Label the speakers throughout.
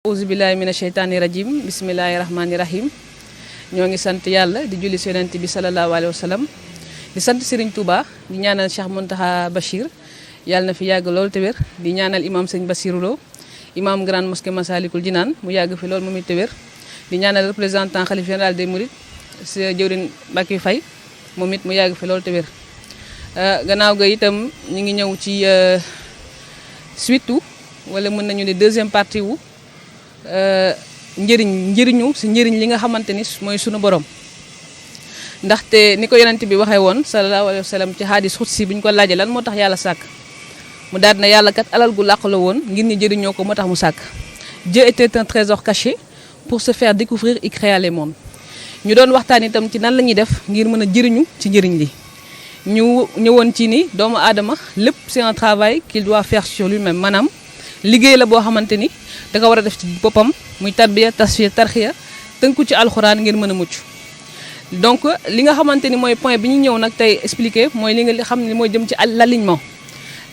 Speaker 1: auzu billahi mina sheytaani rajim bismillahi rahmaani rahim ñoo ngi sant yàlla di julli si yonent bi salallaahu alayhi wa sallam di sant Serigne Touba di ñaanal Cheikh Mountakha Bachir yàlla na fi yàgg lool te wér di ñaanal imam Sëñ Bassirou Lo imam grande mosquée Massalikul Jinaan mu yàgg fi lool moom it te wér di ñaanal représentant khalife général des Mourides si jëwriñ Mbacké Faye moom it mu yàgg fi lool te wér gannaaw ga itam ñu ngi ñëw ci suite wala mën nañu ne deuxième partie wu njëriñu si njëriñ li nga xamante ni mooy sunu borom ndaxte ni ko yonent bi waxee woon sallallahu alayhi wa sallam ci hadis xutsi bi ñu ko laajee lan moo tax yàlla sàkk mu daal na yàlla kat alal gu làq la woon ngir ñu jëriñoo ko moo tax mu sàkk Dieu était un trésor caché pour se faire découvrir et créer les mondes ñu doon waxtaan itam ci nan la ñuy def ngir mën a jëriñu ci njëriñ li ñu ñëwoon ci ni doomu aadama lépp c'est un travail qu'il doit faire sur lui-même maanaam liggéey la boo xamante ni da nga war a def ci boppam muy tarbiya tasfiya tarxiya tënku ci alxuraan ngir mën a mucc donc li nga xamante ni mooy point bi ñu ñëw nag tey expliquer mooy li nga xam ne mooy jëm ci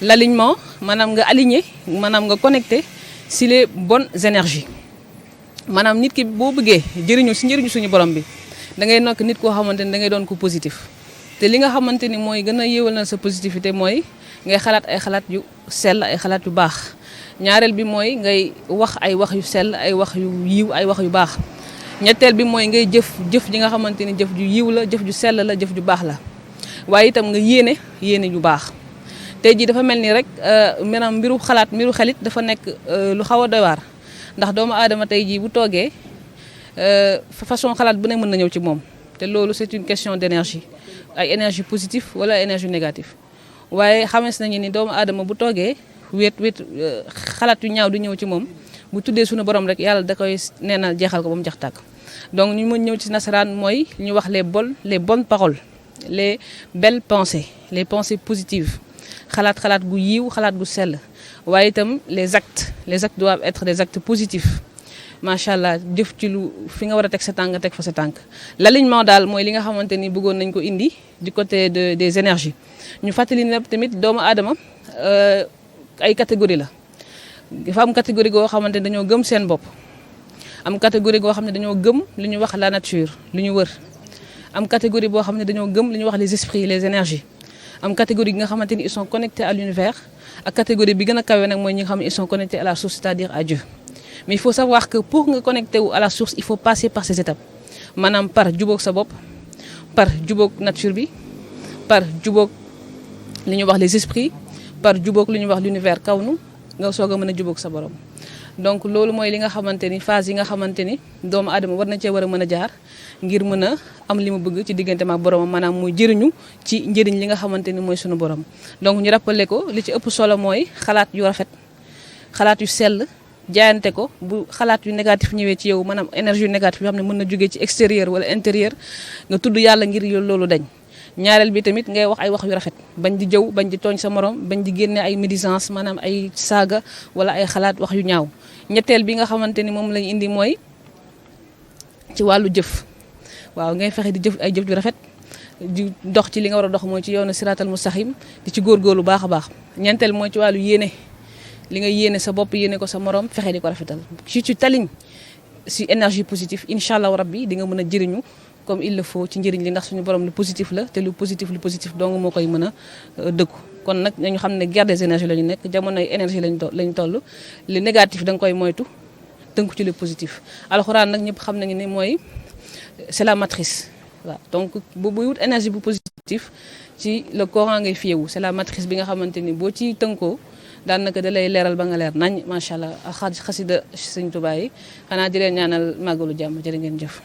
Speaker 1: l'alignement maanaam nga aligné maanaam nga connecté si les bonnes énergies maanaam nit ki boo bëggee jëriñu si njëriñu suñu borom bi da ngay nekk nit koo xamante ni da ngay doon ko positif te li nga xamante ni mooy gën a yéewal na sa positivité mooy ngay xalaat ay xalaat yu sell ay xalaat yu baax ñaareel bi mooy ngay wax ay wax yu sell ay wax yu yiw ay wax yu baax ñetteel bi mooy ngay jëf ji nga xamante ni jëf ju yiw la jëf ju sell la jëf ju baax la waaye itam nga yéene yu baax tey jii dafa mel ni rek maanaam mbiru xelit dafa nekk lu xaw a doy waar ndax doomu aadama tey jii bu toogee façon xalaat bu ne mën na ñëw ci moom te loolu c'est une question d'énergie ay énergie positive wala ay énergie négative waaye xamees nañu ni doomu aadama bu toogee wéet xalaat yu ñaaw di ñëw ci moom bu tuddee suñu borom rek yàlla da koy neenal jeexal ko ba mu jax tàkk donc ñu mën ñëw ci nasaraan mooy ñu wax les bonnes paroles les belles pensées les pensées positives xalaat gu yiw xalaat gu sell waaye itam les actes doivent être des actes positifs macha allah jëf ci lu fi nga war a teg sa tànk nga teg fa sa tànk l'alignement daal mooy li nga xamante ni bëggoon nañ ko indi du côté des énergies ñu fàttali ne tamit doomu aadama ay catégorie la dafa am catégorie goo xamante ne dañoo gëm seen bopp am catégorie goo xam ne dañoo gëm li ñuy wax la nature li ñu wër am catégorie boo xam ne dañoo gëm li ñuy wax les esprits les énergies am catégorie bi nga xamante ni ils sont connectés à l'univers ak catégorie bi gën a kawe nag mooy ñi nga xam ne ils sont connectés à la source c'est-à-dire à Dieu mais il faut savoir que pour nga connecté wu à la source il faut passer par ces étapes maanaam par jubóog sa bopp par jubóog nature bi par jubóog li ñuy wax les esprits par jubóog li ñuy wax l'univers kawnu nga soog a mën a jubóog sa borom donc loolu mooy li nga xamante ni phase yi nga xamante ni doomu aadama war na cee war a mën a jaar ngir mën a am li mu bëgg ci diggante ak boromam maanaam muy jëriñu ci njëriñ li nga xamante ni mooy sunu borom donc ñu rappelé ko li ci ëpp solo mooy xalaat yu rafet xalaat yu sell jaayante ko bu xalaat yu négatif ñëwee ci yow maanaam énergie yu négatif yoo xam ne mën na jógee ci extérieur wala intérieur nga tudd yàlla ngir loolu dañ ñaareel bi tamit ngay wax ay wax yu rafet bañ di jëw bañ di tooñ sa morom bañ di génne ay médisance maanaam ay saaga wala ay xalaat wax yu ñaaw ñetteel bi nga xamante ni moom lañ indi mooy ci wàllu jëf waaw ngay fexe di jëf ay jëf yu rafet di dox ci li nga war a dox mooy ci yoonu siraatal mustaxim di ci góorgóorlu baax a baax ñeenteel mooy ci wàllu yéene li nga yéene sa bopp yéene ko sa morom fexe di ko rafetal si tu t'alignes si énergie positive incha allah rabbi di nga mën a jëriñu comme il le faut ci njëriñ li ndax suñu borom lu positif la te lu positif donc moo koy mën a dëkku kon nag nañu xam ne guerre des énergies la ñu nekk jamonoy énergie lañu toll li négatif da nga koy moytu tënku ci lu positif alxuraan nag ñëpp xam nañu ne mooy c'est la matrice waaw donc bu wut énergie bu positif ci le Coran ngay fiyewu c'est la matrice bi nga xamante ni boo ci tënkoo daanaka da lay leeral ba nga leer nañ macha allah xasida Sëñ Tuubaa yi xanaa di leen ñaanal màggalu jàmm jërë ngeen jëf